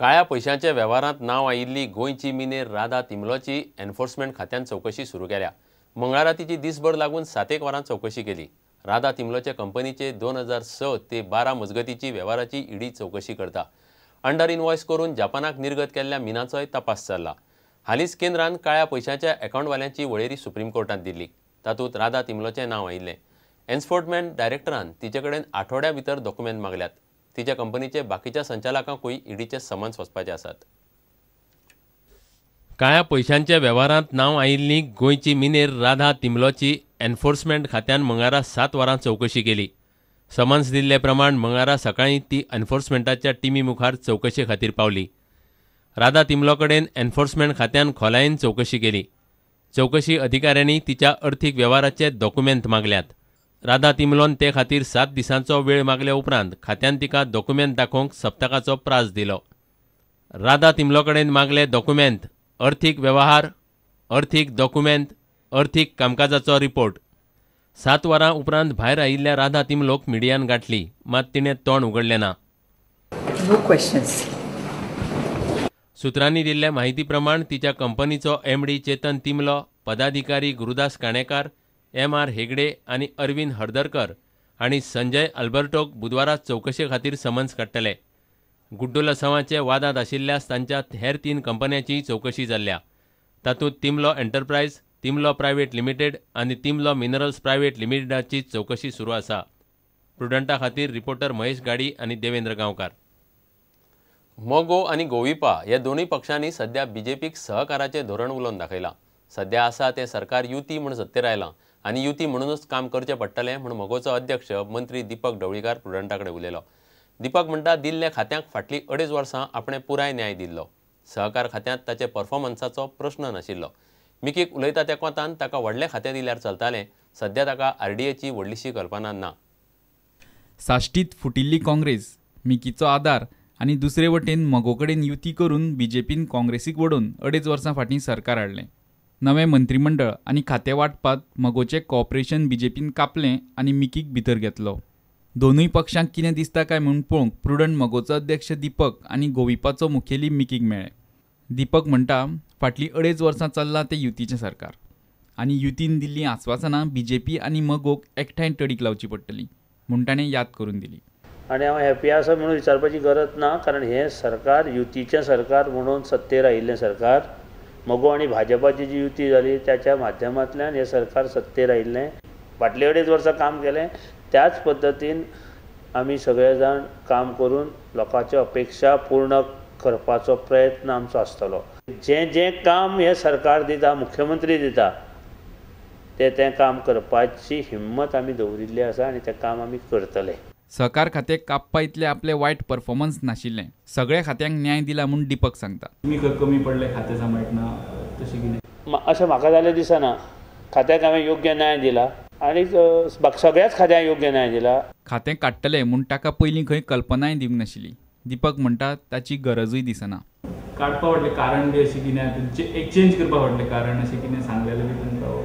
काळ्या पयशांच्या वेव्हारांत नांव आयिल्ली गोंयची मिनेर राधा तिमलोची एन्फोर्समेंट खात्यान चवकशी सुरू केल्या. मंगळारा तिची दिसभर लागून 7 वरां चवकशी केली. राधा तिमलोच्या कंपनीचे 2006 ते 12 मजगतीची वेव्हाराची ईडी चवकशी करता. अंडर इनवॉयस करून जपानाक निर्गत केल्ल्या मिनाचोय तपास चल्ला. हालींच केंद्रान काळ्या पयशांच्या अकाउंटवाल्यांची वळेरी सुप्रीम कोर्टांत दिल्ली. तातूंत राधा तिमलोचें नांव आयिल्लें. एन्फोर्समेंट डायरेक्टरान तिचे कडेन आठवड्या भितर डॉक्युमेंट मागल्यात. तिच्या कंपनीचे बाकीच्या संचालकांकूय ईडीचे समन्स वचपाचे आसात. काळ्या पयशांच्या वेव्हारांत नांव आयिल्ली गोंयची मिनेर राधा तिमलोची एन्फोर्समेंट खात्यान मंगळारा 7 वरां चवकशी केली. समन्स दिल्ले प्रमाण मंगळारा सकाळीं ती एन्फोर्समेंटाच्या टिमी मुखार चवकशे खातीर पावली. राधा तिमलो कडेन एन्फोर्समेंट खात्यान खोलायेन चवकशी केली. चवकशी अधिकाऱ्यांनी तिच्या अर्थीक वेव्हाराचे डॉक्युमेंट मागल्यात. राधा तिमलोन ते खातीर 7 दिसांचो वेळ मागल्या उपरांत खात्यान तिका डॉक्युमेंट दाखोवंक सप्तकाचो प्रास दिलो. राधा तिमलो कडेन मागले डॉक्युमेंट अर्थीक वेव्हार, अर्थीक डॉक्युमेंट, अर्थीक कामकाजाचो रिपोर्ट. 7 वरां उपरांत भायर आयिल्ल्या राधा तिमलोक मिडियान गांठली, मात तिणें तोंड उगडलें ना. No questions. सुत्रांनी दिल्ल्या माहिती प्रमाण तिच्या कंपनीचो एमडी चेतन तिमलो, पदाधिकारी गुरुदास काणेकार, एम.आर. हेगडे आनी अरविंद हर्दरकर आनी संजय अल्बर्टोक बुधवारा चवकशे खातीर समन्स काडटले. गुड्डुलसांवाचे वादांत आशिल्ल्या तांच्या हेर 3 कंपन्यांची चवकशी जाल्ल्या. तातूंत तिमलो एंटरप्रायज, तिमलो प्रायव्हेट लिमिटेड आनी तिमलो मिनरल्स प्रायव्हेट लिमिटेडाची चवकशी सुरू आसा. प्रुडंटा खातीर रिपोर्टर महेश गाडी आनी देवेंद्र गांवकार. मगो आनी गोविपा ह्या दोनूय पक्षांनी सध्या बीजेपीक सहकाराचें धोरण उलोवन दाखयलां. सध्या आसा तें सरकार युती म्हूण सत्तेर आयलां आनी युती म्हणूनच काम करचें पडटलें म्हूण मगोचो अध्यक्ष मंत्री दीपक ढवळीकार प्रुडंटा कडेन उलयलो. दीपक म्हणटा दिल्ल्या खात्यांक फाटलीं 2.5 वर्सां आपणें पुराय न्याय दिल्लो. सहकार खात्यांत ताचे परफॉर्मन्साचो प्रश्न नाशिल्लो. मिकीक उलयता त्या कोतान ताका व्हडलें खातें दिल्यार चलतालें. सध्या ताका आरडीएची व्हडलीशी कल्पना ना. साश्टीत फुटिल्ली काँग्रेस, मिकीचो आदार आनी दुसरे वटेन मगो कडेन युती करून बीजेपीन काँग्रेसीक वडोवन 2.5 वर्सां फाटीं सरकार हाडलें. नवें मंत्रीमंडळ आनी खातें वांटपांत मगोचें कॉपरेशन बीजेपीन कापलें आनी मिकीक भितर घेतलो. दोनूय पक्षांक कितें दिसता काय म्हूण पळोवंक प्रुडंट मगोचो अध्यक्ष दीपक आनी गोविपाचो मुखेली मिकीक मेळ्ळे. दीपक म्हणटा फाटलीं 2.5 वर्सां चल्लां तें युतीचें सरकार आनी युतीन दिल्लीं आस्वासनां बीजेपी आनी मगोक एकठांय तडीक लावची पडटली म्हूण ताणें याद करून दिली. आनी हांव हॅपी आसा म्हणून विचारपाची गरज ना, कारण हें सरकार युतीचें सरकार म्हणून सत्तेर आयिल्लें सरकार. मगो आनी भाजपाची जी युती जाली त्याच्या माध्यमांतल्यान हें सरकार सत्तेर आयिल्लें. फाटलीं 2.5 वर्सां काम केलें त्याच पद्दतीन आमी सगळे जाण काम करून लोकांच्यो अपेक्षा पूर्ण करपाचो प्रयत्न आमचो आसतलो. जें जें काम हें सरकार दिता, मुख्यमंत्री दिता, तें तें काम करपाची हिम्मत आमी दवरिल्ली आसा आनी तें काम आमी करतले. सहकार खातें कापपा इतलें आपलें वायट परफॉर्मन्स नाशिल्लें. सगळ्या खात्यांक न्याय दिला म्हूण दीपक सांगता. तुमी कमी पडले खातें सांबाळटना तशें कितें अशें म्हाका जालें दिसना. खात्याक हांवें योग्य न्याय दिला आनी सगळ्याच खात्यांक योग्य न्याय दिला. खातें काडटलें म्हूण ताका पयलीं खंय कल्पनाय दिवंक नाशिल्ली. दीपक म्हणटा ताची गरजूय दिसना. काडपा फाटलें कारण बी अशें कितें, एक्सचेंज करपा फाटलें कारण अशें कितें सांगलेलें बी तुमकां?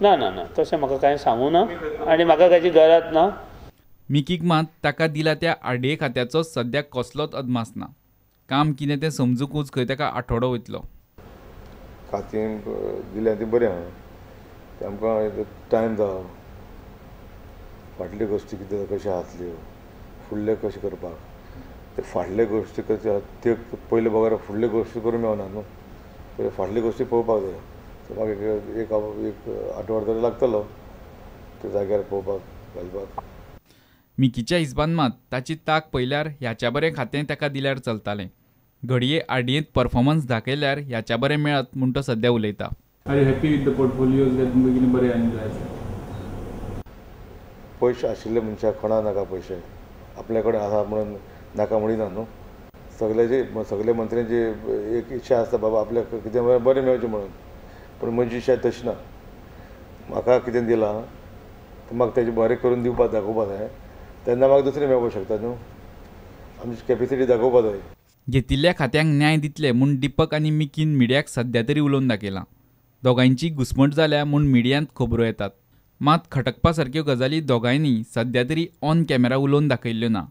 ना ना ना, तशें म्हाका कांय सांगू ना आनी म्हाका ताची गरज ना. मिकीक मात ताका दिला त्या आरडीए खात्याचो सद्याक कसलोच अदमास ना. काम कितें तें समजुकूच खंय ताका आठवडो वयतलो. खातें दिलें तें बरें आहा, तें आमकां टायम जावो, फाटल्यो गोश्टी कितें कश्यो आसल्यो, फुडल्यो कशें करपाक, ते फाटल्यो गोश्टी कश्यो आहा त्यो पयले बगर फुडल्यो गोश्टी करूंक मेळना न्हू, पयलीं फाटल्यो गोश्टी पळोवपाक जाय. मागीर एक आठवडो तरी लागतलो ते जाग्यार पळोवपाक घालपाक. मिकीच्या हिसबान मात ताची ताक पळयल्यार ह्याच्या बरें खातें ताका दिल्यार चलतालें. घडये आरडीएंत परफॉर्मन्स दाखयल्यार ह्याच्या बरें मेळत म्हूण तो सद्या उलयता. Are you happy with the portfolios? तुमकां कितें बरें आनी जाय आसा? पयशे आशिल्ले मनशाक कोणा नाका पयशे, आपल्या कडेन आसा म्हणून नाका म्हणिना न्हू. सगळ्याची सगळे मंत्र्यांची एक इच्छा आसता बाबा आपल्याक कितें बरें मेळचें म्हणून, पूण म्हजी इच्छा तशी ना. म्हाका कितें दिलां तें म्हाका तेजें बरें करून दिवपाक दाखोवपा जाय, तेन्ना म्हाका दुसरें मेळपाक शकता न्हू. आमची कॅपेसिटी दाखोवपा जाय. घेतिल्ल्या खात्यांक न्याय दितले म्हूण दीपक आनी मिकीन मिडियाक सद्या तरी उलोवन दाखयलां. दोगांयची घुसमट जाल्या म्हूण मिडियांत खबरो येतात, मात खटकपा सारक्यो गजाली दोगांयनी सद्या तरी ऑन कॅमेरा उलोवन दाखयल्ल्यो ना.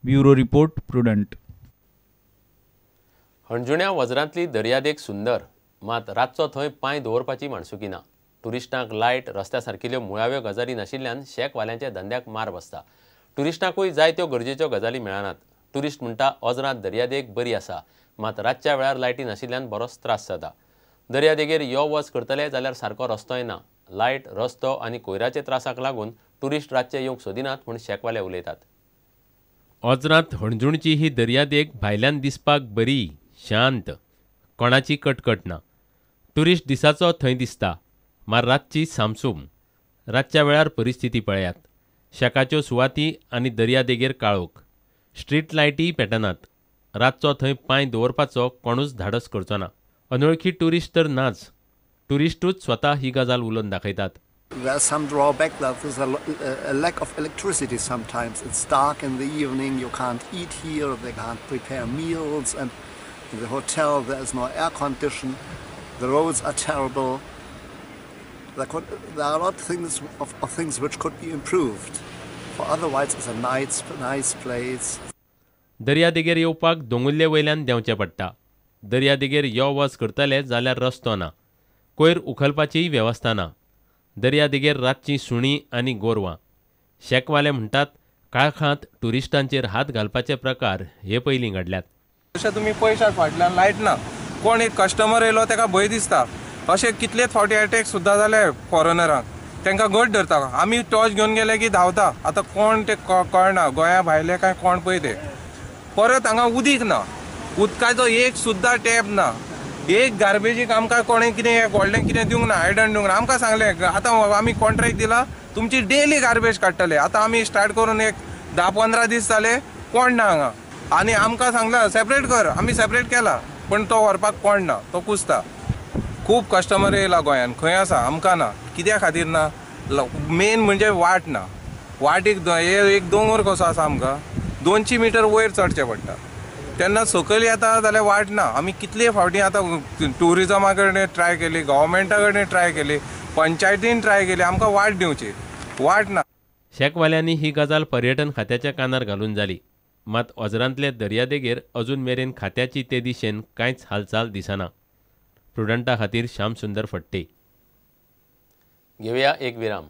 Bureau report, Prudent. हणजुण्या वज्रांतली दर्यादेग सुंदर, मात रातचो थंय पांय दवरपाची माणसुकी ना. टुरिस्टांक लायट, रस्त्या सारकिल्ल्यो मुळाव्यो गजाली नाशिल्ल्यान शेकवाल्यांच्या धंद्याक मार बसता. टुरिस्टांकूय जायत्यो गरजेच्यो गजाली मेळनात. टुरिस्ट म्हणटा ओजरांत दर्यादेग बरी आसा, मात रातच्या वेळार लायटी नाशिल्ल्यान बरोच त्रास जाता. दर्यादेगेर यो वच करतले जाल्यार सारको रस्तोय ना. लायट, रस्तो आनी कोयराचे त्रासाक लागून टुरिस्ट रातचे येवंक सोदिनात म्हूण शेकवाले उलयतात. ओजरांत हणजूणची ही दर्यादेग भायल्यान दिसपाक बरी, शांत, कोणाची कटकट ना. टुरिस्ट दिसाचो थंय दिसता, मात रातची सामसूम. रातच्या वेळार परिस्थिती पळयात. शेकाच्यो सुवाती आनी दर्यादेगेर काळोख, स्ट्रीट लायटीय पेटनात. रातचो थंय पांय दवरपाचो कोणूच धाडस करचो ना. अनोळखी टुरिस्ट तर नाच, टुरिस्टूच स्वता ही गजाल उलोवन दाखयतात. There's some drawback that there's a lack of electricity sometimes. It's dark in the evening, you can't eat here, they can't prepare meals, and in the hotel there is no air condition. The roads are terrible. There are a lot of things which could be improved. For otherwise it's a nice place. दर्यादेगेर येवपाक दोंगुल्ले वयल्यान देंवचें पडटा. दर्यादेगेर यो वच करतले जाल्यार रस्तो ना, कोयर उखलपाचीय वेवस्था ना. दर्यादेगेर रातचीं सुणीं आनी गोरवां. शेकवाले म्हणटात काळखांत टुरिस्टांचेर हात घालपाचे प्रकार हे पयलीं घडल्यात. अशें तुमी पयशात फाटल्यान लायट ना, कोण एक कस्टमर येयलो ताका भंय दिसता. अशें कितलेच फावटी एटॅक सुद्दां जाले फॉरेनरांक, तांकां घट धरता. आमी टॉर्च घेवन गेले की धांवता. आतां कोण ते कळना, गोंया भायले काय कोण पळय ते. परत हांगा उदीक ना, उदकाचो एक सुद्दां टॅप ना, एक गार्बेजीक आमकां कोणें कितें व्हडलें कितें दिवंक ना, आयडन दिवंक ना. आमकां सांगलें आतां आमी कॉन्ट्रॅक्ट दिला, तुमची डेली गार्बेज काडटले. आतां आमी स्टार्ट करून एक 10-15 दीस जाले, कोण ना हांगा. आनी आमकां सांगलां सेपरेट कर, आमी सेपरेट केला, पण तो व्हरपाक कोण ना, तो कुसता. खूब कस्टमर येयला गोंयान, खंय आसा आमकां ना, कित्या खातीर ना. मेन म्हणजे वाट ना. वाटीक एक दोंगर कसो आसा, आमकां 200 मिटर वयर चडचें पडटा. तेन्ना सकयल येता जाल्यार वाट ना. आमी कितले फावटी आतां ट्युरिजमा कडेन ट्राय केली, गव्हर्मेंटा कडेन ट्राय केली, पंचायतीन ट्राय केली, आमकां वाट दिवची, वाट ना. शेकवाल्यांनी ही गजाल पर्यटन खात्याच्या कानार घालून जाली, मात ओजरांतले दर्यादेगेर अजून मेरेन खात्याची ते दिशेन कांयच हालचाल दिसना. प्रुडंटा खातीर श्याम सुंदर फट्टे. घेवया एक विराम.